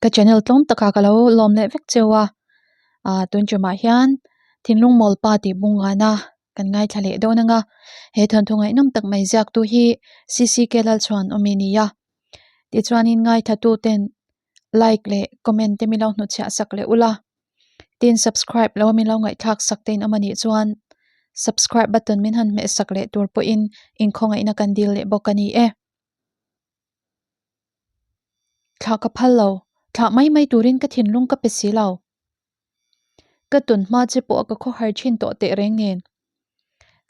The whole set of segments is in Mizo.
Ka channel tlawm takah ka lo lawm leh vek cheu a, ah tun tumah hian thinlung mawl pa tih bung ngana kan ngaithla leh dawn ang a, he thawnthu ngaihnawm tak mai ziaktu hi CCK Lalchhuan awmi a ni a, tichuanin ngaithla ten like leh comment te min lo hnutchhiah sak leh ula, tin subscribe lo a min lo ngaihthlak sak te in awm a nih chuan subscribe button min han hmeh sak leh tur pawhin inkhawngaihna kan dil leh bawk a ni e. Thlah ka phal lo, thlah mai mai turin ka thinlung ka pe si lo. Ka tawn hma che pawh ka khawhar thin tawh teh reng nen.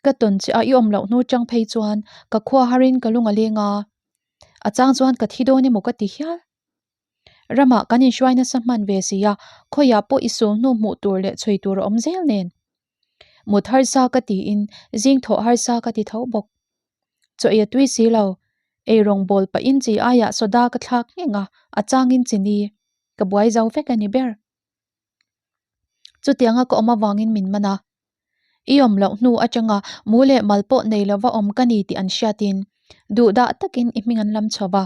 Ka tawn che a i awm loh hnu chang phei chuan ka khua harin ka lung a leng a, a chang chuan ka thi dawn emaw ka ti hial. Ramah kan inhruai nasa hman ve si a, khawiah pawh i sul hnu hmuh tur leh chhui tur a awm zel nen. Mut harsa ka tiin zing thawh harsa ka ti tho bawk. Chaw ei a tui si lo, ei rawng bawl pahin chi aiah soda ka thlak ngheng a, a changin chini ka buai zo vek a ni ber. Chutianga ka awm avangin min man a, i awm loh hnu atanga mu leh mal pawh nei lova awm ka ni tih an hriatin duhdah takin i hming an lam chho va,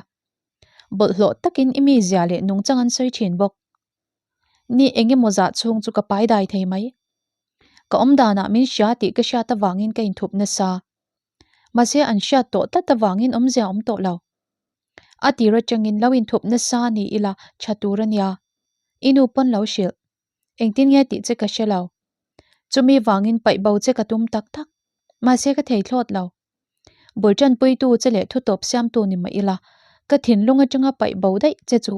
bawlhhlawh takin i mizia leh nungchang an sawi thin bawk. Ni eng emaw zah chhung chu ka pai dai thei mai. Ka awm danah min hria tih ka hriat avangin ka inthup nasa. Mahse an hriat tawh tlat avangin awmzia awm tawh lo. A tir atangin lo inthup nasa ni ila tha tur a nia. I nu pawn lo hrilh. Engtin nge tih che ka hre lo. Chumi vangin paih bo che ka tum tak tak. Mahse ka thei thlawt lo. Bul tanpuitu che leh thutawp siamtu ni mah ila ka thinlung atanga paih bo daih che chu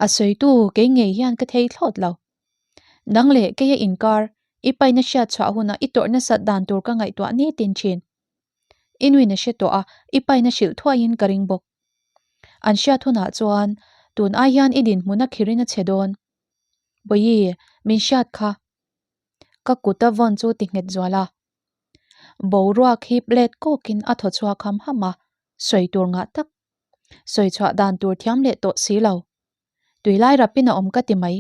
A sawitu kei ngei hian ka thei thlawt lo. Nang leh keia inkar, i paina hriat chhuah hunah i tawrh nasat dan tur ka ngaihtuah nitin thin. I nuin a hre tawh a, i paina hrilh thuaiin ka ring bawk. An hriat hunah chuan tun ai hian i dinhmun a khirin a chhe dawn. Bawihi, min hriat kha. Ka kut a vawn chu ti nghet zual a. Boruak hi plate kawkin a thaw chhuak ham ham a, sawi tur ngah tak Sawi chhuah dan tur thiam leh tawh si lo. Tui lai rapin a awm ka ti mai.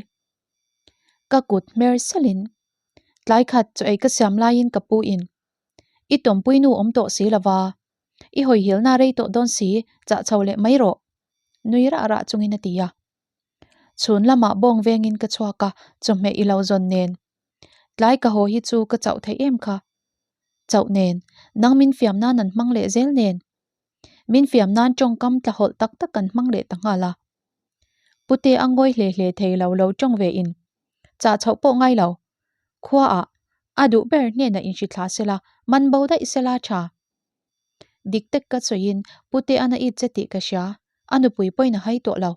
Ka kut hmer salhin tlai khat chaw ei ka siam laiin ka pu in i tawmpui nu awm tawh si lova, i hawi hilna rei tawh dawn si chah chho leh mai rawh nui rah rah chungin a ti a. Chhun lamah bawng vengin ka chhuak a, chawhmeh i lo zawn nen. Tlai ka haw hi chu ka chauh theih em kha. Chauh nen, nang min fiam nan an hmang leh zel nen. Min fiam nan tawngkam tla hawlh tak tak kan hmang leh ta nghal a. Pute a ngawi hle hle thei lo lo tawng ve in. Chah chhoh pawh ngai lo. Khua ah a duh ber hnenah inhri thla sela, man bo daih sela tha. Dik tak ka sawiin Pute an a it che tih ka hria, a nupui pawhin a hai tawh lo.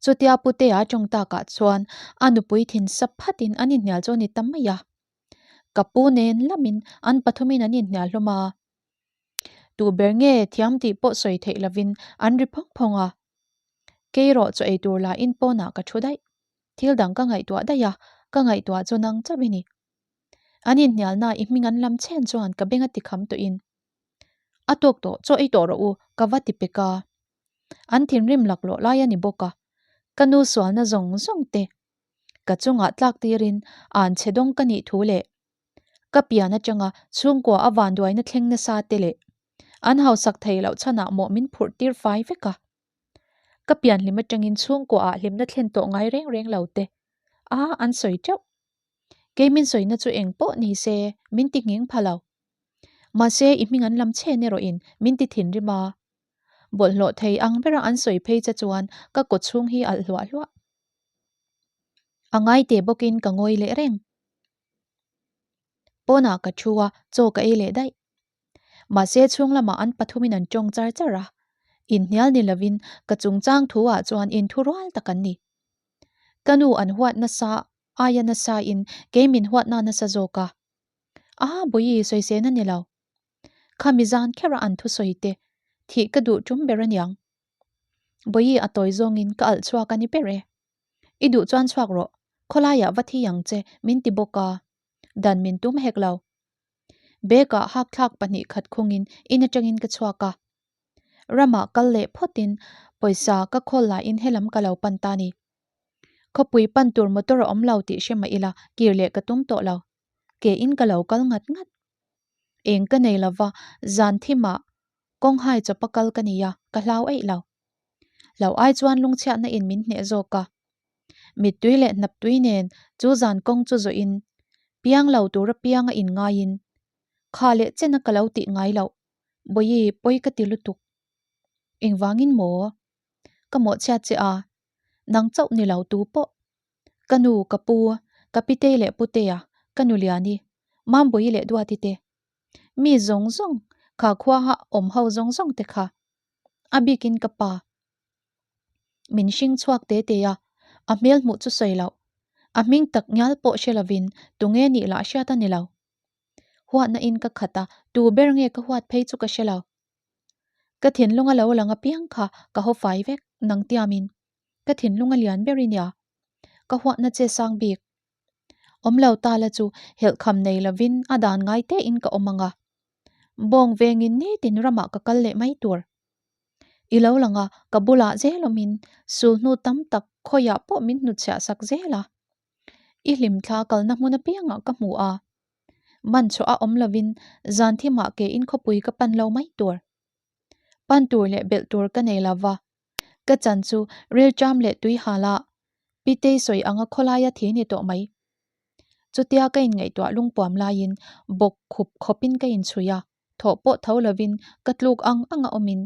Chutia Pute a tawng takah chuan a nupui thin sap phatin an inhnial chu a ni ta mai a. Ka pu nen lamin an pathumin an inhnial hlawm a. Tu ber nge thiam tih pawh sawi theih lovin an ri phawng phawng a. Kei erawh chaw ei tur lahin pawnah ka thu daih. Thil dang ka ngaihtuah daih a, ka ngaihtuah chu nang chauh i ni. An inhnialna i hming an lam chhen chuan ka beng a ti kham tawhin. A tawk tawh, chaw ei tawh rawh u, ka va ti pek a. An thinrim laklawh lai a ni bawk a, ka nu sualna zawng zawng te ka chungah tlak tirin an chhe dawng ka nih thu leh ka pian atanga chhungkua a vanduaina thleng nasa te leh an hausak thei loh chhanah mawh min phurh tir fai vek a. Ka pian hlim atangin chhungkua ah hlimna thlen tawh ngai reng reng lo te a an sawi teuh. Kei min sawina chu eng pawh ni se min ti nghing pha lo. Mahse i hming an lam chhen erawhin min ti thinrim a. Bawlhhlawh thei ang bera an sawi phei che chuan ka kaw chhung hi alh hluah hluah. A ngai teh bawkin ka ngawi leh reng. Pawnah ka thu a, chaw ka ei leh daih. Mahse chhung lamah an pathumin an tawng char char a, inhnial ni lovin ka chungchang thu ah chuan inthu rual tak an ni. Ka nu an huat nasa aia nasa in kei min huatna nasa zawk a. Aha Bawihi sawisena ni lo. Khami zan kherah an thusawi te thih ka duh tum ber aniang. Bawihi a tawi zawngin ka alh chhuak a ni ber e. I duh chuan chhuak rawh, khawlaiah va thi ang che min ti bawk a, dan min tum hek lo. Bag ah hakthlak pahnih khat khungin in atangin ka chhuak a. Ramah kal leh phawtin pawisa ka khawl lahin helam ka lo pan ta ni. Khawpui pan tur motor a awm lo tih hre mah ila kir leh ka tum tawh lo. Ke in ka lo kal ngat ngat. Eng ka nei lova zan thimah Kawng hai chawpa kal ka ni a, ka hlau eih lo. Hlauh ai chuan lungchhiatna in min hneh zawk a. Mittui leh hnaptui nen chu zan kawng chu zawhin piang lo tura pianga in ngaiin kha leh chena ka lo tih ngai loh Bawihi pawi ka ti lutuk. Engvangin maw? Ka mawhchhiat che a, nang chauh ni lo tu pawh. Ka nu, ka pu, ka pitei leh putea, ka nu Liani, Mambawihi leh Duati te. Mi zawng zawng, kha khuaha awm ho zawng zawng te kha. A bikin ka pa. Min hring chhuak te te a, a hmel hmuh chu sawi loh. A hming tak ngial pawh hre lovin tunge nih lah hriat a ni lo. Huatna in ka khat a, tu ber nge ka huat phei chu ka hre lo. Ka thinlung a lo lang apiang kha ka haw fai vek nang tiamin. Ka thinlung a lian ber i nia. Ka huatna che sang bik. Awm lo ta la chu helhkham nei lovin a dan ngai tein ka awm ang a. Bawng vengin nitin ramah ka kal leh mai tur. I lo lang a, ka bulah zel awmin sulhnu tam tak khawiah pawh min hnutchhiah sak zel a. I hlimthla kalna hmun apiangah ka hmu a. Man chhuah a awm lovin zan thimah ke in khawpui ka pan lo mai tur. Pan tur leh belh tur ka nei lova. Ka chan chu rilṭam leh tui hala Pitei sawi anga khawlaia thi ni tawh mai. Chutia ka inngaihtuah lungpuam laiin bawk khup khawpin ka inchhui a, thawh pawh tho lovin ka tluk ang anga awmin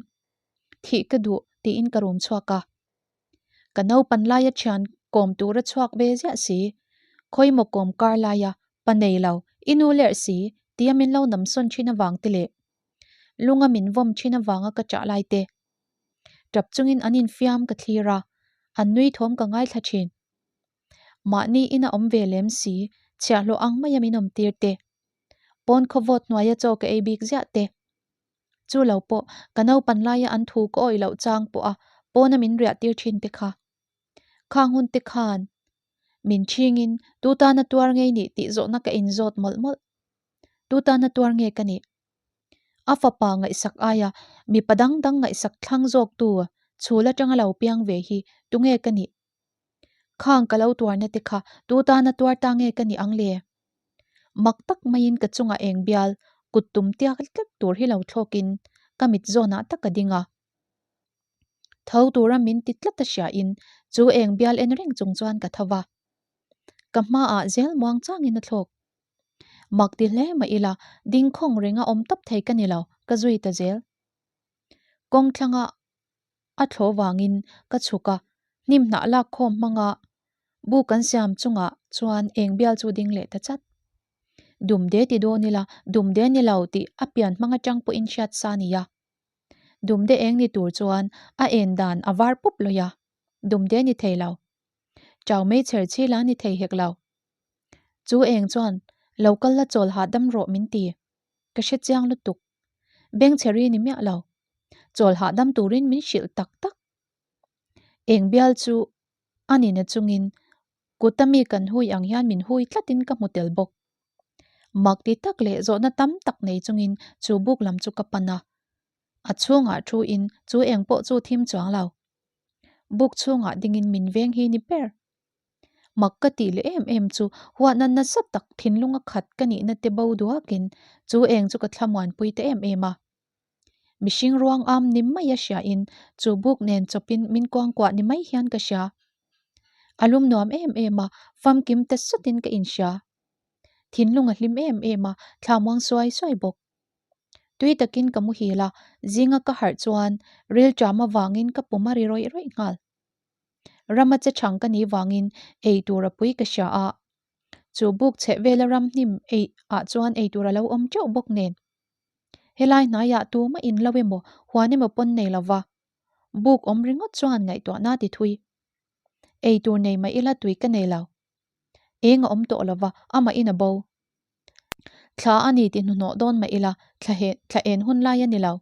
thih ka duh tiin ka rum chhuak a. Ka naupan laia thian kawm tura chhuak ve ziah si, khawimaw kawm kar laia pa nei lo, i nu lerh si tia min lo namsawn thin avang te leh lunga min vawm thin avanga ka chah lai te. Tap chungin an infiam ka thlir a, an nui thawm ka ngaithla thin. Mahni ina awm ve lem si, chhiahhlawh ang maia min awm tir te. Pawn khawvawt hnuaia chaw ka ei bik ziah te. Chu lo pawh ka naupan laia an thu ka awih loh chang pawha pawna min riah tir thin te kha. Khang hun te khan min chhingin tu tana tuar ngei nih tih zawhna ka inzawt mawlh mawlh. Tu tana tuar nge ka nih? A fapa ngaihsak aia mipa dang dang ngaihsak thlang zawktu chhul atanga lo piang ve hi tunge ka nih? Khang ka lo tuarna te kha tu tana tuar ta nge ka nih ang le? Mak tak maiin ka chungah eng bial kut tum tiak tlek tur hi lo thlawkin ka mit zawnah tak a ding a. Tho tura min ti tlat a hriain chu eng bial en reng chung chuan ka tho va. Ka hmaah zel muang changin a thlawk. Mak ti hle mah ila ding khawng renga awm tawp thei ka ni lo, ka zui ta zel. Kawng thlanga a thlawh vangin ka chhuk a, hnim hnah lak khawm hmanga bu kan siam chungah chuan eng bial chu ding leh ta chat. Dumde ti dawn ila, dumde ni lo tih a pian hmang atang pawhin hriat sa nia. Dumde eng ni tur chuan a en dan a var pup lawih a, dumde ni thei lo. Chau mei chher chhil a ni thei hek lo. Chu eng chuan lo kal la chawl hahdam rawh min ti. Ka hre chiang lutuk. Bengchheri ni miah lo. Chawl hahdam turin min hrilh tak tak. Eng bial chu a nihna chungin kuta mi kan hui ang hian min hui tlatin ka hmu tel bawk. Mak ti tak leh zawhna tam tak nei chungin chu buk lam chu ka pan a. A chhungah thu in chu eng pawh chu thim chuang lo. Buk chhungah dingin min veng hi ni ber. Mak ka tih leh em em chu huatna nasa tak thinlunga khat ka nihna te bo duakin chu eng chu ka thlamuanpui ta em em a. Mihring ruang am ni mai a hriain chu buk nen chawpin min kuangkuah ni mai hian ka hria. A lum nuam em em a, famkim ta sutin ka inhria. Thinlung a hlim em em a, thlamuang suai suai bawk. Tui takin ka muhil a, zinga ka harh chuan rilṭam avangin ka pum a ri rawih rawih nghal. Rama che chhang ka nih vangin ei tur a pui ka hria a, chu buk chheh vela ram hnim ei ah chuan ei tur a lo awm teuh bawk nen. Helai hnaiah tumah in lo emaw huan emaw pawn nei lova, buk awm ringawt chuan ngaihtuahna ti thui. Ei tur nei mah ila tui ka nei lo. Eng a awm tawh lova, amah in a bo. Thla a ni ti hnuhnawh dawn mah ila thla he thla en hun lai a ni lo.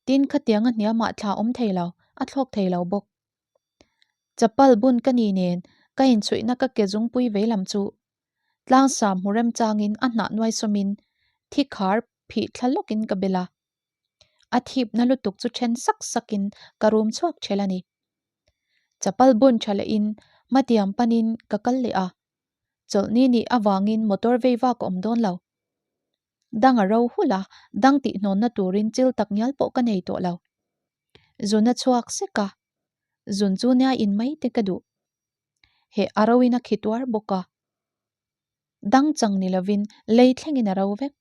Tin, khatianga hniamah thla awm thei lo, a thlawk thei lo bawk. Chapal bun ka ni nen ka inchhuihna ka ke zungpui vei lam chu tlangsam hmu remchangin a hnah nuai sawmin thi khar phih thla lawkin ka bel a. A thipna lutuk chu then sak sakin ka rum chhuak thel a ni. Chapal bun tha lehin hmatiam panin ka kal leh a, chawlhni nih avangin motor vei vak a awm dawn lo. Dang a ro hulh a, dang tihhnawnna turin chil tak ngial pawh ka nei tawh lo. Zun a chhuak sek a. Zun chu nia in mai te ka duh. Heh a ro in a khi tuar bawk a. Dang chang ni lovin lei thlengin a ro vek.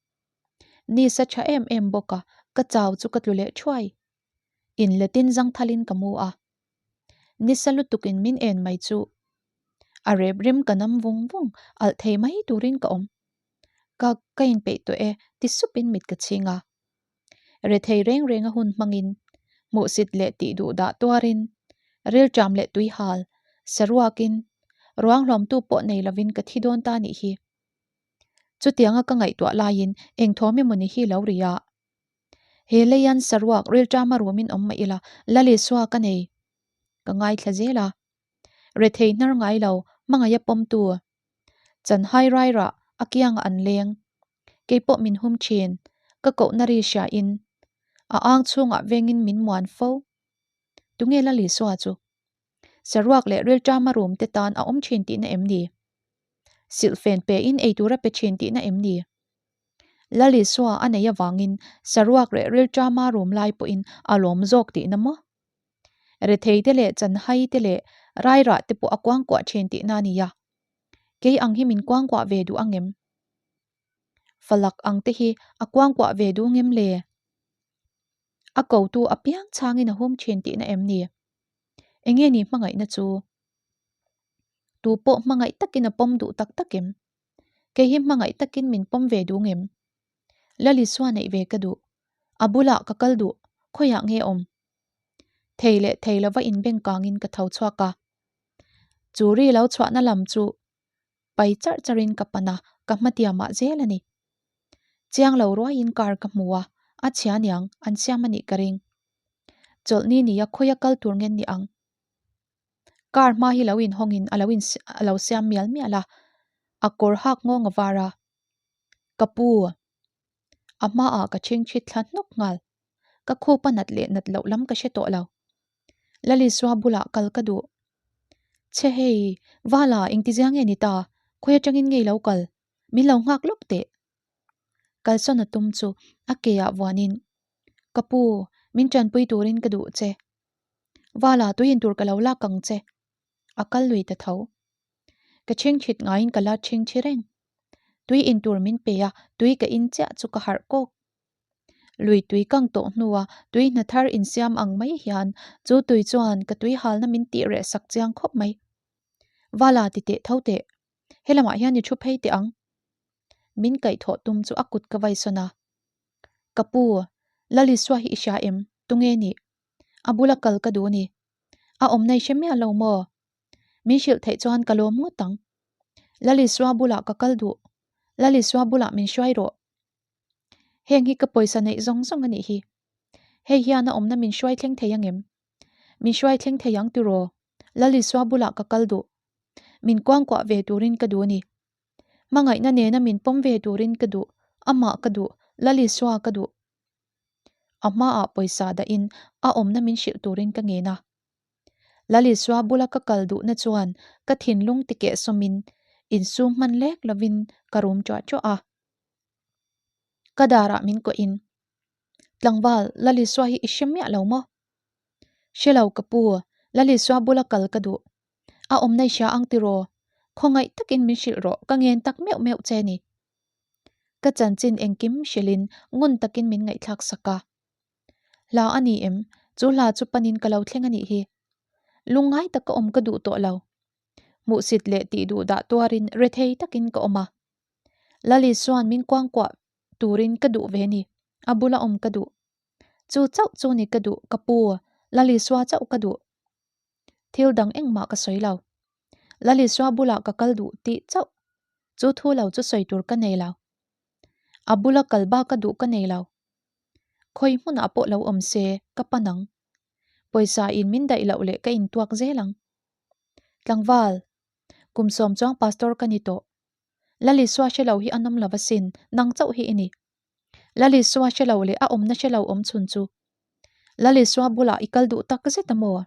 Nisa tha em em bawk a, ka chau chu ka tlu leh thuai. Inletin zangthalin ka mu a. Nisa lutukin min en mai chu a rep rim ka nam vung vung, alh thei mai turin ka awm. Ka ka inpeih tawh e ti supin mit ka chhing a. Rethei reng reng a hun hmangin, hmuhsit leh tih duh dah tuarin, rilṭam leh tuihal, saruakin, ruang hlawmtu pawh nei lovin ka thi dawn ta nih hi. Chutianga ka ngaihtuah laiin eng thawm emaw ni hi lo ri a. He leian saruak rilṭama rumin awm mah ila, Lalisua ka nei. Ka ngaithla zel a. Rethei hnar ngai lo, hmangaih a pawmtu. Chanhai rairah a kiangah an leng. Kei pawh min hum thin, ka kohna ri hriain a ang chhungah vengin min muan fo. Tunge Lalisua chu? Saruak leh rilṭama rum te tan a awm thin tihna em ni? Silhfen pein eitur a pe thin tihna em ni? Lalisua a nei avangin saruak leh rilṭama rum lai pawhin a lawm zawk tihna maw? Rethei te leh chanhai te leh rairah te pawh a kuangkuah thin tihna a nia. Kei ang hi min kuangkuah ve duh ang em? Falak ang te hi a kuangkuah ve duh ngem le? A kotu apiang chhangin a hum thin tihna em ni? Enge ni hmangaihna chu? Tu pawh hmangaih takin a pawm duh tak tak em? Kei hi hmangaih takin min pawm ve duh ngem? Lalisua neih ve ka duh. A bulah ka kal duh, khawiah nge awm? Thei leh thei lova inbengkangin ka tho chhuak a. Chu ri lo chhuahna lam chu pai charh charhin ka pan a, ka hmatiamah zel a ni. Chiang lo ruaiin car ka hmu a, a chhia niang, an siam a nih ka ring. Chawlhni nia khawia kal tur ngen ni ang. Car hma hi lo inhawngin a lo in a lo siam mial mial a, a kawr hak nghawng a var a. Ka pu! A hmaah ka chhingchhit thla hnawk nghal. Ka khup a nat leh nat loh lam ka hre tawh lo. Lalisua bulah kal ka duh. Chhe hei, Vala engtizia nge ni ta? Khawi atangin nge i lo kal? Min lo nghak lawk teh. Kalsawn a tum chu a ke ah vuanin, Ka pu, min tanpui turin ka duh che. Vala, tui in tur ka lo lak ang che. A kal lui ta tho. Ka chhingchhit ngaiin ka la chhingchhi reng. Tui in tur min pe a, tui ka in chiah chu ka harh kawk. Lui tui kang tawh hnua tui hna thar insiam ang mai hian chu tui chuan ka tui halna min tih reh sak chiang khawp mai. Vala ti teh tho teh. Helamah hian i thu phei teh ang. Min kaihthawh tum chu a kut ka vai sawn a. Ka pu, Lalisua hi i hria em? Tunge nih? A bula kal ka duh ni. A awmna i hre miah lo maw? Min hrilh theih chuan ka lawm ngawt ang. Lalisua bulah ka kal duh. Lalisua bulah min hruai rawh. Heng hi ka pawisa neih zawng zawng a nih hi. Hei hian a awmna min hruai thleng thei angem? Min hruai thleng thei ang tiraw? Lalisua bulah ka kal duh. Min kuangkuah ve turin ka duh a ni. Hmangaihna nena min pawm ve turin ka duh. Amah ka duh. Lalisua ka duh. A hmaah pawisa dahin a awmna min hrilh turin ka ngen a. Lalisua bula ka kal duhna chuan ka thinlung tikeh sawmin insum hman lek lovin ka rum ṭuah ṭuah a. Ka darah min kawhin, Tlangval, Lalisua hi i hre miah lo maw? Hre lo ka pu, Lalisua bula kal ka duh. A awmna i hria ang tiraw? Khawngaih takin min hrilh rawh, ka ngen tak meuh meuh che ni. Ka chanchin engkim hrilhin ngun takin min ngaihthlak sak a. Hla a ni em? Chu hla chu panin ka lo thleng a nih hi. Lungngai taka awm ka duh tawh lo. Hmuhsit leh tih duh dah tuarin rethei takin ka awm a. Lali chuan min kuangkuah turin ka duh ve ni. A bula awm ka duh. Chu chauh chu ni ka duh, ka pu. Lali sua chauh ka duh. Thil dang engmah ka sawi lo. Lali sua bulah ka kal duh tih chauh. Chu thu lo chu sawi tur ka nei lo. A bula kal bak ka duh ka nei lo. Khawi hmunah pawh lo awm se, ka pan ang. Pawisa in min daih loh leh ka intuak zel ang. Tlangval, kum sawm chuang pastor ka ni tawh. Lalisua hre lo hi a nawm lo asin, nang chauh hi i ni. Lalisua hre lo leh a awmna hre lo awm chhun chu. Lalisua bulah i kal duh tak zet a maw?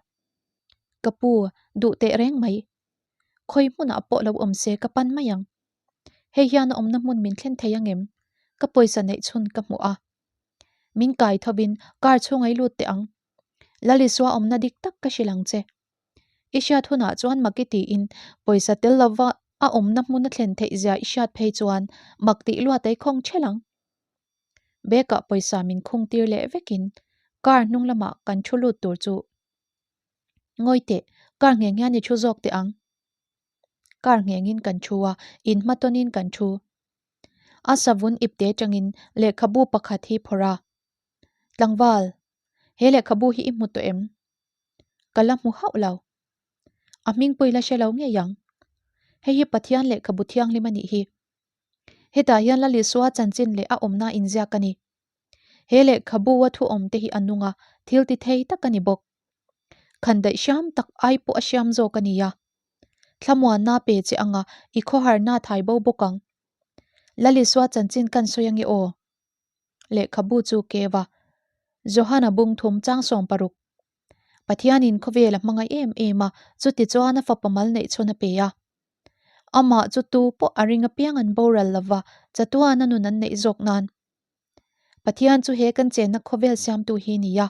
Ka pu, duh teh reng mai. Khawi hmunah pawh lo awm se ka pan mai ang. Hei hian a awmna hmun min thlen thei angem? Ka pawisa neih chhun ka hmuh a. Min kai thovin car chhunga i lut teh ang. Lalisua awmna dik tak ka hrilh ang che. I hriat hunah chuan mak i tiin pawisa tel lova a awmna hmun a thlen theih zia i hriat phei chuan mak tih luat ei khawng ṭhelh ang. Bag-ah pawisa min khung tir leh vekin car hnung lamah kan thu lut tur chu Ngawi teh, car ngheng hian i thu zawk teh ang. Car nghengin kan thu a, in hmatawnin kan thu. A savun ipte atangin lehkhabu pakhat hi phawrh a. Tlangval, he lehkhabu hi i hmu tawh em? Ka la hmu hauh lo. A hming pawh i la hre lo ngei ang. Hei hi Pathian lehkhabu thianghlim a nih hi. Hetah hian Lal Isua chanchin leh a awmna inziak a ni. He lehkhabu a thu awmte hi a nung a, thil ti thei tak a ni bawk. Khandaih hriam tak ai pawh a hriam zawk a ni a. Thlamuanna pe che anga i khawharna thai bo bawk ang. Lal Isua chanchin kan sawi ange aw. Lehkhabu chu keu a. Johana bung thum chang 60. Pathianin khawvel a hmangaih em em a, chutichuan a fapa mal neih chhawn a pe a. Amah chu tu pawh a ring apiang an boral lova, chatuan a nun an neih zawk nan. Pathian chu he kan chenna khawvel siamtu hi ni a.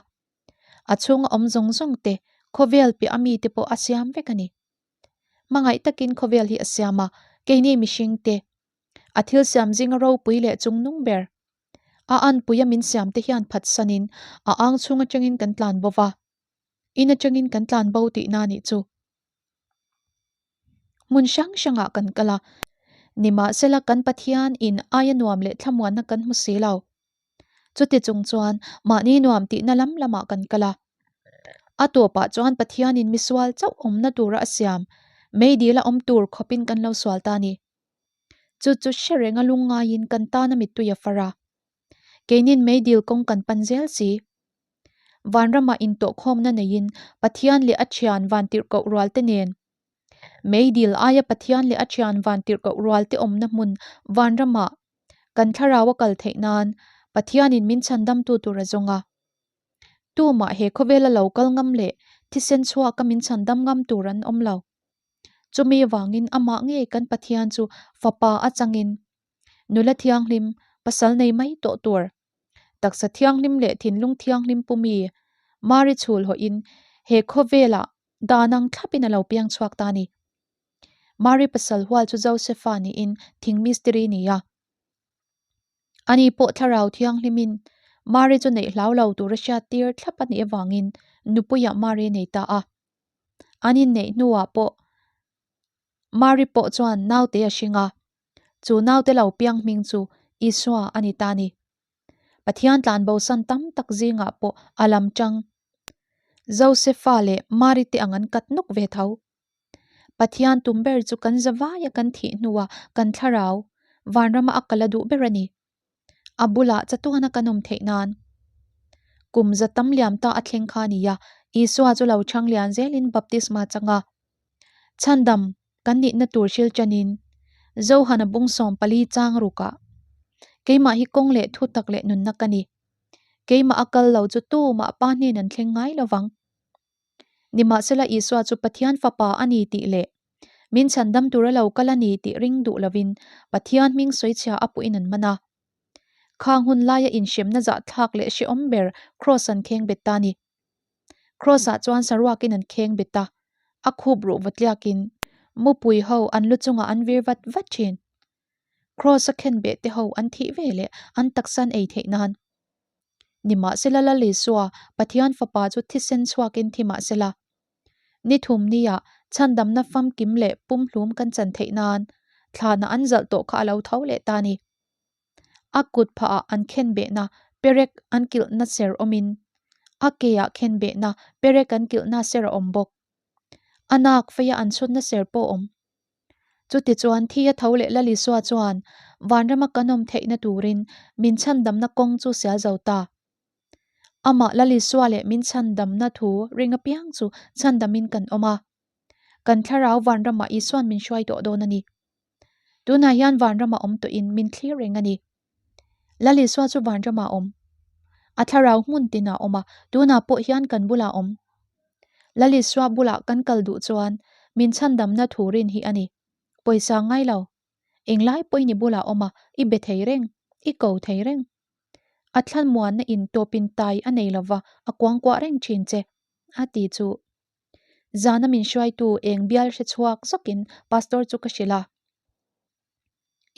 A chhunga awm zawng zawng te, khawvel piah a mite pawh a siam vek a ni. Hmangaih takin khawvel hi a siam a, keini mihring te, a thil siam zinga ropui leh chungnung ber. A anpuia min siam te hian phatsanin a ang chhung atangin kan tlan bo va, in atangin kan tlan bo tihna a nih chu. Hmun hrang hrangah kan kal a, nimahsela kan Pathian in aia nuam leh thlamuanna kan hmu si lo. Chuti chung chuan mahni nuam tihna lam lamah kan kal a. A tawpah chuan Pathianin misual chauh awmna tura a siam, meidil a awm tur khawpin kan lo sual ta a ni. Chu chu hre renga lungngaiin kan tana mittui a far a. Keinin meidil kawng kan pan zel si. Vanramah intawhkhawmna neiin Pathian leh a thian vantirhkoh rualte nen Meidil aia Pathian leh a thian vantirhkoh rualte awmna hmun vanramah kan thlarau a kal theih nan Pathianin min chhandamtu tur a zawng a. Tumah he khawvela lo kal ngam leh thisen chhuaka min chhandam ngam tur an awm lo. Chumi vangin amah ngei kan Pathian chu Fapa a changin nula thianghlim pasal nei mai tawh tur taksa thianghlim leh thinlung thianghlim pumi Mari chhul hawhin he khawvelah dan ang thlapin a lo piang chhuak ta a ni. Mari pasal hual chu Josefa niin thing mistiri ni a. Ani pawh thlarau thianghlimin Mari chu neih hlau lo tura hriat tir thlap a nih avangin nupuiah Mari a nei ta a. An inneih hnuah pawh Mari pawh chuan naute a hring a, chu naute lo piang hming chu Isua a ni ta a ni. Pathian tlanbosan tam tak zingah pawh a lam tang Josefa leh Mari te ang an kat nawk ve tho. Pathian tum ber chu kan zavaia kan thih hnua kan thlarau vanrama a kal a duh ber a ni. A bulah chatuana kan awm theih nan. Kum za tam liam ta a thleng kha a ni a, Isua chu lo chhang lian zelin baptisma chang a. Chhandam kan nihna tur hril chanin Johana bung 14 chang rukah, Keimah hi kawng leh thu tak leh nunna ka ni. Keimah a kal lo chu tumah pa hnen an thleng ngai lovang. Nimahsela Isua chu Pathian Fapa a ni tih leh min chhandam tura lo kal a ni tih ring duh lovin Pathian hming sawichhia a puhin an man a. Khang hun laia inhremna zahthlak leh hrehawm ber Kraws an kheng bet ta a ni. Kraws-ah chuan saruakin an kheng bet a, a khup ruh va tliakin mupui ho an lu chungah an vir vat vat thin. Kraws-a khenbeh te ho an thih ve leh an taksa an ei theih nan. Nimahsela Lal Isua, Pathian Fapa chu thisen chhuakin thi mahsela, ni thum nia chhandamna famkim leh pumhlum kan chan theih nan thlana an zalh tawh kha a lo tho leh ta a ni. A kut phahah an khenbehna perek an kilhna ser awmin, a keah khenbehna perek an kilhna ser a awm bawk. A nak feia an chhutna ser pawh a awm. Chutichuan thi a tho leh Lal Isua chuan vanrama kan awm theihna turin min chhandamna kawng chu sial zo ta. Amah Lal Isua leh min chhandamna thu ring apiang chu chhandamin kan awm a. Kan thlarau vanramah Isuan min hruai tawh dawn a ni. Tunah hian vanramah awm tawhin min thlir reng a ni. Lal Isua chu vanramah a awm. A thlarau hmun tinah a awm a, tunah pawh hian kan bulah a awm. Lal Isua bulah kan kal duh chuan min chhandamna thu rin hi a ni. Pawisa ngai lo. Englai pawhin i bulah awm a, i be thei reng, i ko thei reng. A thlamuanna in tawpin tai a nei lova, a kuangkuah reng thin che, a ti chu. Zana min hruaitu eng bial hre chhuak zawkin pastor chu ka hrilh a.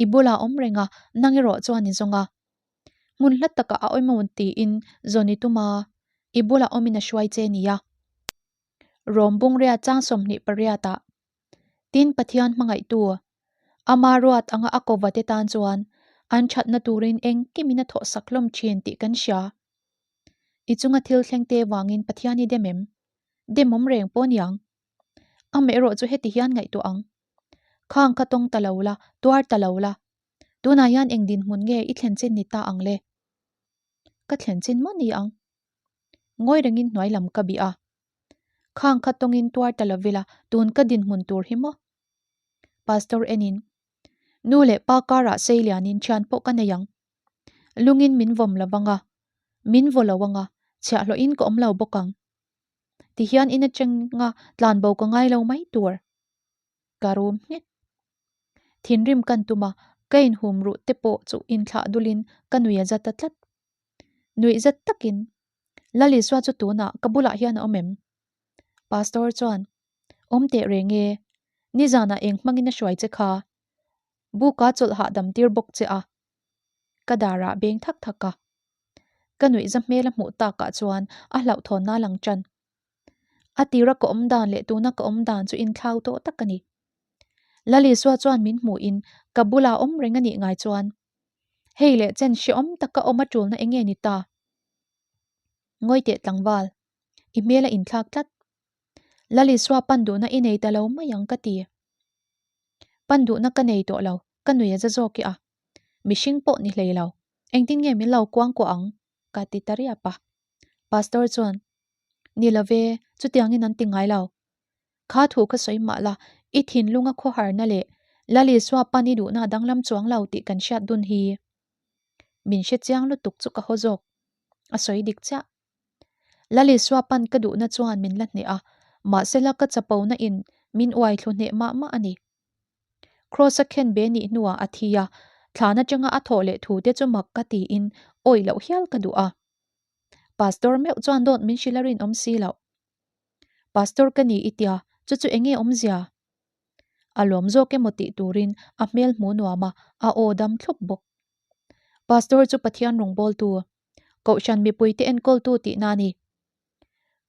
I bulah awm reng a, nang erawh chuan i zawng a. Hmun hla takah a awm emaw tiin zawn i tum a, i bulah awmin a hruai che nia. Rawm bungria chang 28 ah Tin Pathian hmangaihtu, ama ruat anga a kova te tan chuan an thatna turin engkimin a thawhsak hlawm thin tih kan hria. I chunga thil thleng te vangin Pathian i dem em? Dem awm reng pawh niang. Amaherawh chu heti hian ngaihtuah ang. Khang kha tawng ta lo la, tuar ta lo la. Tunah hian eng dinhmun nge i thlen chin ni ta ang le? Ka thlen chin maw ni ang? Ngawi rengin hnuai lam ka bih a. Khang kha tawngin tuar ta lo vila tun ka dinhmun tur hi maw? Pastor enin, Nu leh pa karah sei lianin thian pawh ka nei ang. Lungin min vawm lo vang a, min vaw lo ang a, chhiahhlawhin ka awm lo bawk ang. Tihian in atanga tlanbo ka ngai lo mai tur. Ka rum nghek. Thinrim kan tum a, ka inhum ruh te pawh chu inthlah dulin ka nui a za ta tlat. Nuih zet takin, Lal Isua chu tunah ka bulah hian a awm em? Pastor chuan, Awm teh reng e, nizanah eng hmangin a hruai che kha? Buka chawlh hahdam tir bawk che a. Ka darah beng thak thak a. Ka nuihza hmel a hmuh takah chuan a hlauhthawnna a lang tan. A tira ka awm dan leh tuna ka awm dan chu inthlau tawh tak a ni. Lal Isua chuan min hmuhin ka bulah awm reng a nih ngai chuan hei leh chen hrehawm taka awm a tulna eng nge ni ta? Ngawi teh tlangval, i hmel a inthlak tlat. Lal Isua pan duhna i nei ta lo mai ang ka ti. Pan duhna ka nei tawh lo, ka nui a za zawk i a. Mihring pawh ni hlei lo, engtin nge min lo kuangkuah ang? ka ti ta riap a. Pastor chuan, Ni lo ve, chutiangin an ti ngai lo. Kha thu kha sawi mah la, i thinlunga khawharna leh Lal Isua pan i duhna a danglam chuang lo tih kan hriat dun hi. Min hre chiang lutuk chu ka haw zawk. A sawi dik chiah. Lal Isua pan ka duhna chuan min la hneh a, mahsela ka chapona in min uai thlu hneh mah mah a ni. Kraws a khen be nih hnuah a thi a, thlan atanga a thawh leh thu te chu mak ka tiin awih loh hial ka duh a. Pastor meuh chuan dawt min hrilh a rinawm si loh. Pastor ka ni i tia, chu chu enge awmzia? A lawm zawk emaw tih turin a hmel hmu nuam a, a aw dam thlup bawk. Pastor chu Pathian rawngbawltu, Kohhran mipuite enkawltu tihna a ni.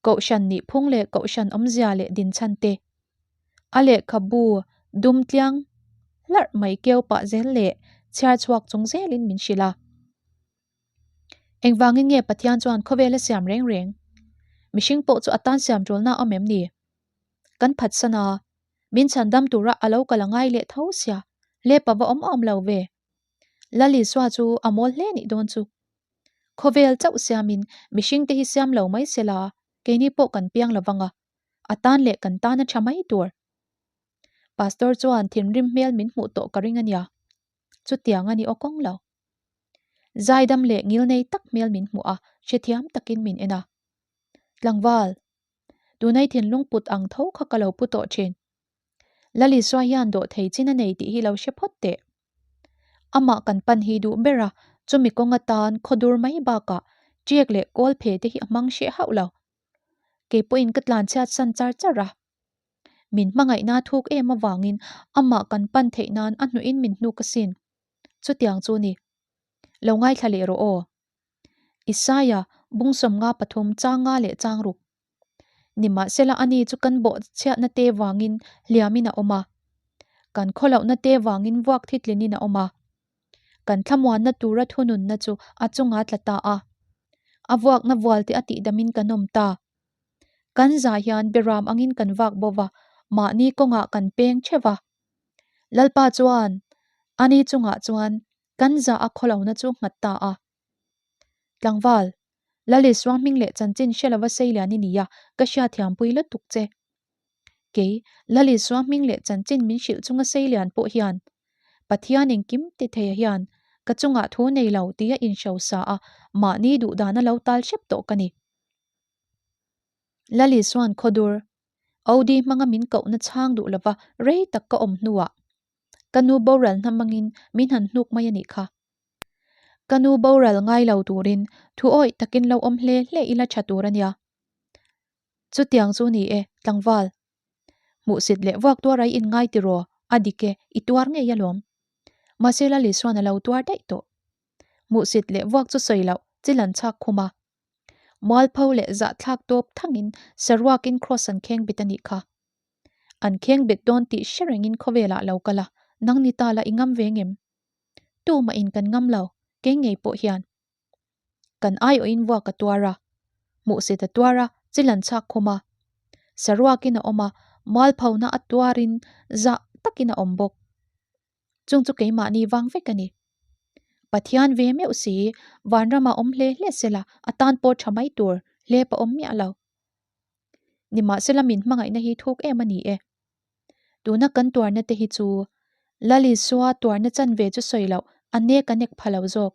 Kohhran nihphung leh Kohhran awmzia leh dinchhan te, a lehkhabu dum tliang hlarh mai keu pah zel leh chhiar chhuak chung zelin min hrilh a. Engvangin nge Pathian chuan khawvel a siam reng reng? Mihring pawh chu a tan siam ṭulna a awm em ni? Kan phatsan a, min chhandam tura a lo kal a ngai leh tho sia, lep a va awm awm lo ve. Lal Isua chu a mawl hle nih dawn chu. Khawvel chauh siamin mihringte hi siam lo mai se la, keini pawh kan piang lo vang a, a tan leh kan tan a tha mai tur. Pastor chuan thinrim hmel min hmuh tawh ka ring a nia. Chutiang a ni aw kawng lo. Zaidam leh ngilnei tak hmel min hmuh a, hrethiam takin min en a. Tlangval, tunai thinlung put ang tho kha ka lo pu tawh thin. Lal Isua hian dawh thei chin a nei tih hi lo hre phawt teh. Amah kan pan hi duh ber a, chumi kawng atan khawdur mai bakah ṭiak leh kawl phe te hi a hmang hreh hauh lo. Kei pawhin ka tlan chhiat san char char a. Min hmangaihna thuk em avangin amah kan pan theih nan a hnuhin min hnuk asin. Chutiang chu ni. Lo ngaithla leh rawh aw. Isaia, bung 53 chang nga leh chang ruk. Nimahsela ani chu kan bawh chhiatna te vangin hliamin a awm a, kan khawlohna te vangin vuak thitlinin a awm a. Kan thlamuanna tura thununna chu a chunga tla ta a, a vuakna vualte a tihdamin kan awm ta. Kan zah hian beram angin kan vak bo va, mahni kawngah kan peng theuh va. Lalpa chuan ani chungah chuan kan zah a khawlohna chu nghat ta a. Tlangval, Lal Isua hming leh chanchin hre lova sei lian i ni a, ka hriatthiampui lutuk che. Kei, Lal Isua hming leh chanchin min hrilh chunga sei lian pawh hian, Pathian engkim ti theia hian ka chungah thu nei lo tia inhrosa a, mahni duhdana lo tal hrep tawh ka ni. Lal Isua'n khawdur, Audi hmanga min kohna chhang duh lova rei tak ka awm hnuah, ka nu boral hnamangin min han hnuk mai a nih kha. Ka nu boral ngai lo turin thu awih takin lo awm hle hle ila tha tur a nia. Chutiang chu ni e, tlangval. Hmuhsit leh vuak tuar ai in ngai tiraw? A dik e, i tuar ngei alawm. Mahse Lal Isuan a lo tuar daih tawh. Hmuhsit leh vuak chu sawi loh chil an chhak khum a. Mualpho leh zahthlak tawp thangin saruakin kraws an kheng bet a nih kha. An kheng bet dawn tih hre rengin khawvelah lo kal a, nang ni ta la i ngam ve ngem? Tumah in kan ngam lo, kei ngei pawh hian. Kan aiawhin vuak a tuar a, hmuhsit a tuar a, chil an chhak khum a. Saruakin a awm a, mualphona a tuarin zah takin a awm bawk. Chung chu keimahni vang vek a ni. Pathian ve meuh si, vanramah awm hle hle sela a tan pawh tha mai tur hlep a awm miah lo. Nimahsela min hmangaihna hi thuk em a ni e. Tuna kan tuarna te hi chu Lal Isua tuarna chanve chu sawi loh a nek a nek pha lo zawk.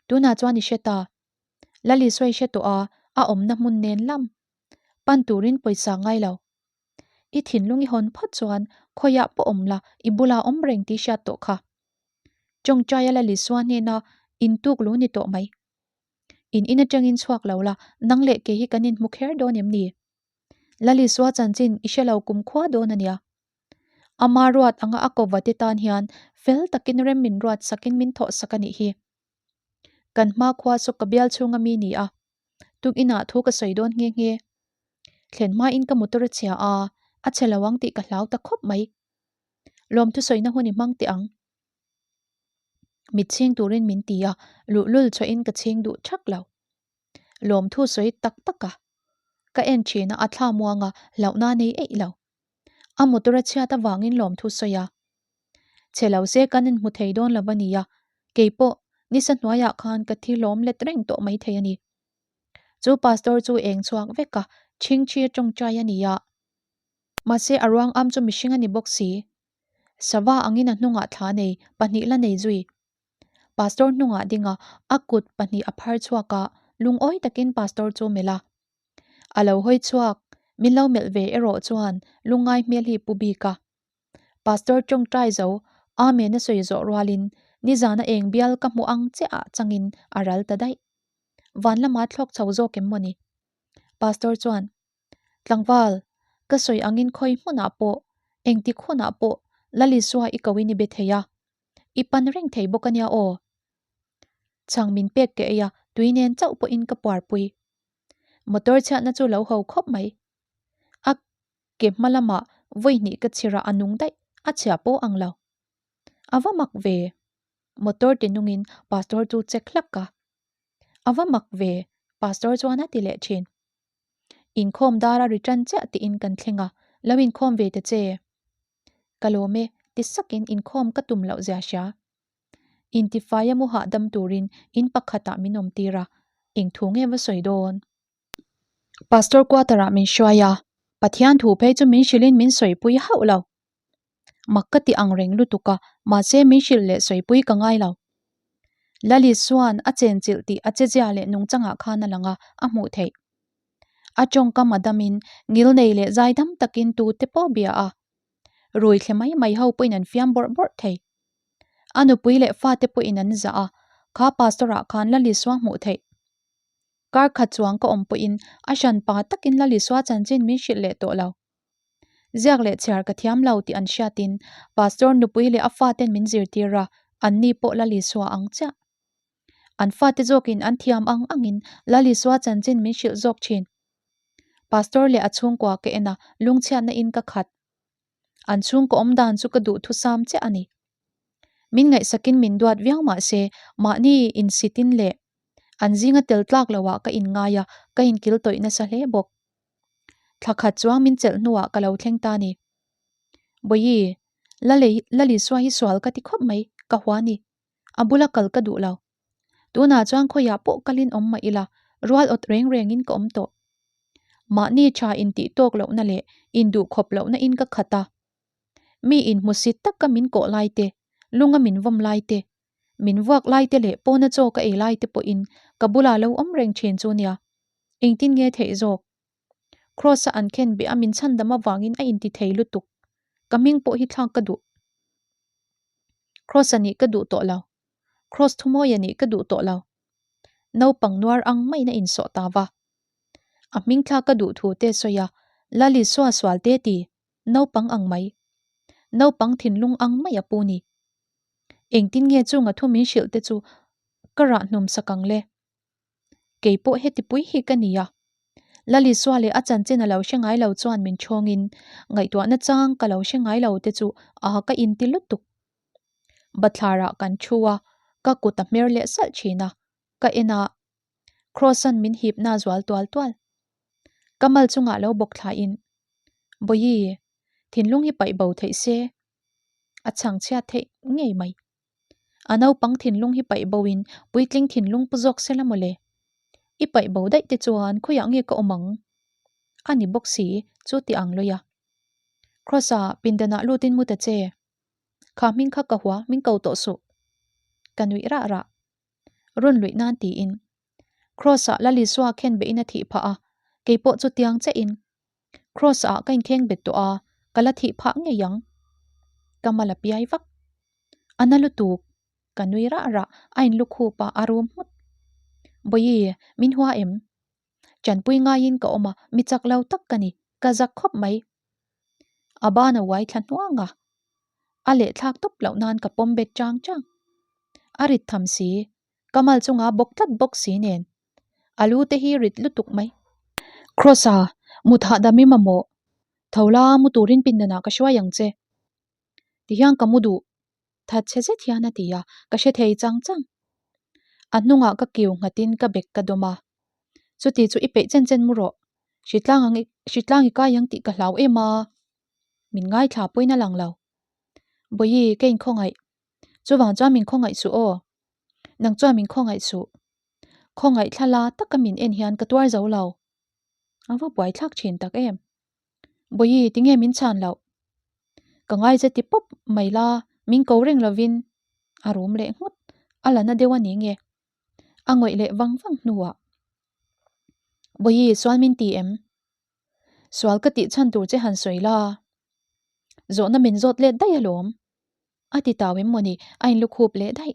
Tunah chuan i hre ta. Lal Isua i hre tawh a, a awmna hmun nen lam pan turin pawisa ngai lo. I thinlung i hawn phawt chuan khawiah pawh awm la, i bulah awm reng tih hriat tawh kha. Tawngtaia Lal Isua hnena intuk lu ni tawh mai. In in atangin chhuak lo la, nang leh kei hi kan inhmu kher dawn em ni? Lal Isua chanchin i hre lo kumkhua dawn a nia. Ama ruat anga a kova te tan hian fel takin rem min ruat sakin min thawh sak a nih hi. Kan hma khua chu ka bial chhunga mi ni a, tukinah thu ka sawi dawn nghe nghe. Thlen hmain ka motor a chhia a, a chhe lo ang tih ka hlau ta khawp mai. Lawmthu sawina hun i hmang teh ang. Mit chhing turin min ti a, luhlul chhuahin ka chhing duh thak lo. Lawmthu sawi tak tak a, ka en thin a, a thla muang a, hlauhna nei eih lo. A motor a chhiat avangin lawmthu sawi a. Chhe lo se kan inhmu thei dawn lo a nia, keipawh nisa hnuaiah khan ka thi hlawm let reng tawh mai thei a ni. Chu pastor chu eng chhuak vek a, chhingchhi a tawngtai a nia. Mahse a ruang am chu mihring a ni bawk si. Sava angin a hnungah thla nei pahnih la nei zui. Pastor hnungah ding a, a kut pahnih a phar chhuak a, lungawi takin pastor chu melh a. A lo hawi chhuak, min lo melh ve erawh chuan lungngai hmel hi pu bik a. Pastor tawngtai zo, Amen a sawi zawh rualin nizana eng bial ka hmuh ang chiah ah changin a ral ta daih. Van lama thlawk chho zawk em mawni? Pastor chuan, Tlangval, ka sawi angin khawi hmunah pawh, engtik hunah pawh Lalisua i ko in i be thei a, i pan reng thei bawk ania aw. Chhang min pek ke ei a, tui nen chauh pawhin ka puarpui. Motor chhiatna chu lo ho khawp mai. A ke hma lamah vawi hnih ka chhir a, a nung daih, a chhia pawh ang lo. A va mak ve. Motor ti nungin pastor chu check hlak a. A va mak ve, pastor chuan a ti leh thin. Inkhawm dar a return chiah tiin kan thleng a, lo inkhawm ve ta che. Ka lawm e, ti sakin inkhawm ka tum loh zia hria. Intifai a mu hahdam turin in pakhatah min awm tir a, eng thu nge va sawi dawn? Pastor quarter ah min hruai a, Pathian thu phei chu min hrilhin min sawipui hauh lo. Mak ka ti ang reng lutuk a, mahse min hrilh leh sawipui ka ngai lo. Lali chuan a chenchilh tih a chezia leh nungchangah khan a lang a, a hmuh theih. A tawngkam a damin ngilnei leh zaidam takin tute pawh bia a, rui thle mai mai ho pawhin an fiam bawrh bawrh thei. A nupui leh fate pawhin an zah a, kha pastor ah khan Lali Suang hmuh theih. Kar khat chuang ka awm pawhin a hran pa takin Lali Sua chanchin min hrilh leh tawh lo. Ziak leh chhiar ka thiam lo tih an hriatin pastor nupui leh a faten min zirtir a, anni pawh Lali Sua ang chiah. An fate zawkin an thiam ang angin Lali Sua chanchin min hrilh zawk thin. Pastor leh a chhungkua ka en a, lungchhiatna in ka khat. An chhungkaw awm dan chu ka duhthusam chiah a ni. Min ngaihsakin min duat viau mah se, mahni insitin leh an zinga tel tlak loah ka inngai a, ka inkil tawih nasa hle bawk. Thla khat chuang min chelh hnuah ka lo thleng ta ni. Bawihi, Lalisua hi sual ka ti khawp mai, ka hua ni. A bula kal ka duh lo. Tunah chuan khawiah pawh kalin awm mah ila, rual awt reng rengin ka awm tawh. Mahni tha intih tawk lohna leh induh khawp lohna in ka khat a. Mi inhmusit taka min kawh lai te, lunga min vawm lai te, min vuak lai te leh pawna chaw ka ei lai te pawhin ka bulah lo awm reng thin chu nia. Engtin nge theih zawk? Kraws-a an khen beh a min chhandam avangin a inti thei lutuk. Ka hming pawh hi thlak ka duh. Kraws-a nih ka duh tawh lo. Kraws thumawia nih ka duh tawh lo. Naupang nuar ang maiin a insawh ta va. A hming thlak ka duh thu te sawi a, Lali sua sual te ti. Naupang ang mai. Naupang thinlung ang mai a pu ni. Engtin nge chunga thu min hrilh te chu ka rah hnum sak ang le? Kei pawh heti pui hi ka ni a. Lalisua leh a chanchin a lo hre ngai lo chuan min thawngin ngaihtuahna chang ka lo hre ngai lo te chu a ka inti lutuk. Bathlarah kan thu a, ka kut a hmer leh salh thin a, ka en a, Kross-a'n min hipna zual tual tual. Ka mal chungah lo bawk thlain, Bawihi, thinlung hi paih bo theih se, a chhang chhiat theih ngei mai. A naupang thinlung hi paih boin puitling thinlung pu zawk se la mawle. I paih bo daih te chuan khawiah nge ka awm ang? A ni bawk si, chu ti ang lawih a. Kross-a pindanah lutin mu ta che. Kha hming kha ka hua, min ko tawh suh. Ka nuih rah rah. Rawn luih nan tiin. Kross-ah Lalisua khen behin a thih phah a, kei pawh chu tiang chiahin. Kross-ah ka inkheng bet tawh a, ka la thih phah ngei ang. Ka mal a piai vak. A na lutuk. Ka nui rah rah, a inlukhup a, a rum nghut. Bawihi, min hua em? Chanpui ngaiin ka awm a, mi chak lo tak ka ni, ka zak khawp mai. A ban a uai thla hnuang a, a lehthlak tawp loh nan ka pawm bet chang chang. A rit tham si, ka mal chunga bawk tlat bawk si nen. A lu te hi rit lutuk mai. Kross-a, mut hahdam i mamawh. Tho la, mu turin pindanah ka hruai ang che. Tihian ka mu duh. That chhe zet hian a ti a, ka hre thei chang chang. A hnungah ka kiu nghatin ka bag ka dawm a. Chuti chu i peih chen chen mu rawh. Hritlang ang i, hritlang i kai ang tih ka hlau em a. Min ngaithla pawhin a lang lo. Bawihi, ka inkhawngaih. Chuvang chuan min khawngaih suh aw. Nang chuan min khawngaih suh. Khawngaih thla la taka min en hian ka tuar zo lo. A va buaithlak thin tak em. Bawihi, tinge min chhan loh? Ka ngai che ti pawp mai la, min ko reng lovin a rum leh nghut. A la na deuh a ni nge? A ngawih leh vang vang hnuah, Bawihi, sual min ti em? Sual ka tih chhan tur che han sawi la, zawhna min zawt let daih alawm. A ti tau em mawni, a inlukhup leh daih.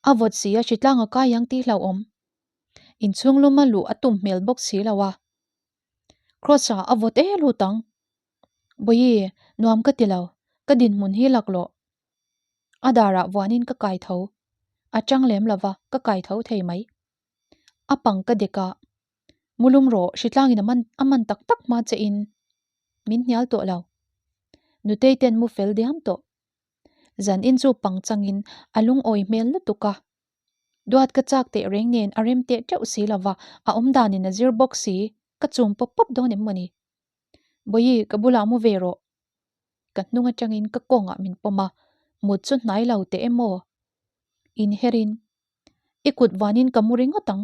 A vawt si a, hritlang a kai ang tih hlauhawm. Inchhung luma luh a tum hmel bawk si lo a. Kross-a a vawt e lut ang. Bawihi, nuam ka ti lo, ka dinhmun hi laklawh. A darah vuanin ka kai tho. A chang lem lo va, ka kai tho thei mai. A pang ka dek a, Mulum rawh, hritlangin a man a man tak tak hma che in min hnial tawh lo. Nutei ten mu fel diam tawh. Zan in chu pang changin a lungawi hmel lutuk a. Duat ka chak teh reng nen a rem teh teuh si lova, a awm danin a zir bawk si, ka chum pawp pawp dawn em mawni? Bawihi, ka bulah mu ve rawh. Ka hnung atangin ka kawngah min pawm a, mut chu hnai lo teh em aw? Inherin, I kut vanin ka mu ringawt ang.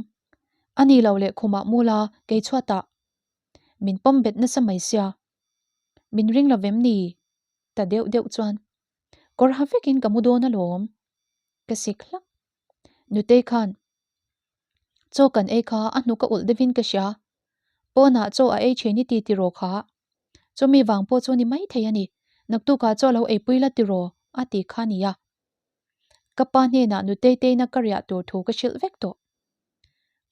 A ni lo leh khumah mu la, kei chhuatah. Min pawm bet nasa mai sia. Min ring lo vem ni? Ta deuh deuh chuan, Kawr ha vekin ka mu dawn alawm. Ka sik hlak. Nutei khan, Chaw kan ei kha a hnuk a ulh deuhin ka hria. Pawnah chaw a ei thin i ti tiraw kha. Chumi vang pawh chu ni maithei a ni. Naktukah chaw lo eipui la tiraw? a ti kha nia. Ka pa hnenah nutei teina ka riah tur thu ka hrilh vek tawh.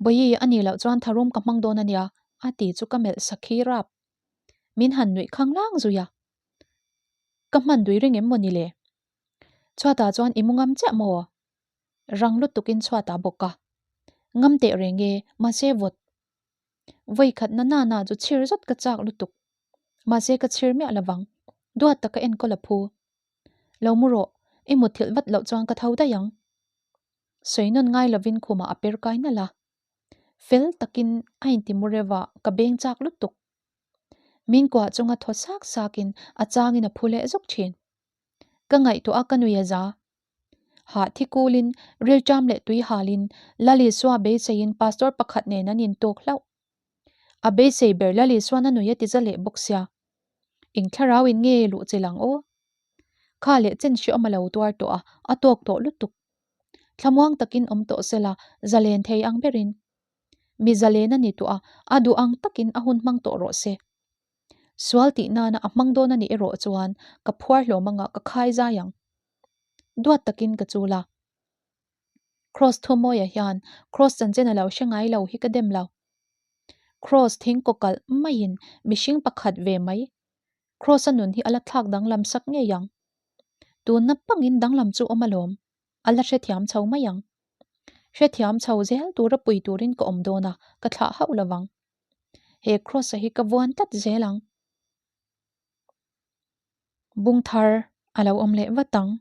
Bawihi a nih loh chuan tharum ka hmang dawn a nia, a ti chu ka melh sakhi rap. Min han nuih khang lang zui a. Ka hman dui reng em maw ni le? Chhuatah chuan i mu ngam chiah maw? Rang lutukin chhuatah bawk a. Ngam teh reng e, mahse vawt. Vawi khat na na na chu chhir zawt ka chak lutuk. Mahse ka chhir miah lovang. Duat taka enkawl a phu. Lo mu rawh, i mutthilh vat loh chuan ka tho daih ang. Sawi nawn ngai lovin khumah a per kai nalh a. Fel takin a inti mu reuh a, ka beng chak lutuk. Min kuah chunga thaw sak sakin a changin a phu leh zuk thin. Ka ngaihtuah a ka nui a za. Hah thi kulin, rilṭam leh tui halin, Lalisua beiseiin pastor pakhat nen an intawk hlauh. A beisei ber Lalisuan a nui a ti za leh bawk sia. Eng thlarau in nge luh che lang aw? Kha leh chen hreawm a lo tuar tawh a, a tawk tawh lutuk. Thlamuang takin awm tawh sela, zalen thei ang berin. Mi zalen a ni tawh a, a duh ang takin a hun hmang tawh rawh se. Sual tih nana a hmang dawn a nih erawh chuan ka phuar hlawm anga ka khai zai ang. Duat takin ka chul a. Kross Thumawia hian Kross chanchin a lo hre ngai lo hi ka dem lo. Kross thing kaw kalh maiin mihring pakhat ve mai. Kross-a nun hi a la thlak danglam sak ngei ang. Tunna pangin danglam chu awm alawm, a la hrethiam chho mai ang. Hrethiam chho zel tura pui turin ka awm dawn a, ka thlah hauh lo vang. He Kross-a hi ka vuan tlat zel ang. Bung thar a lo awm leh vat ang.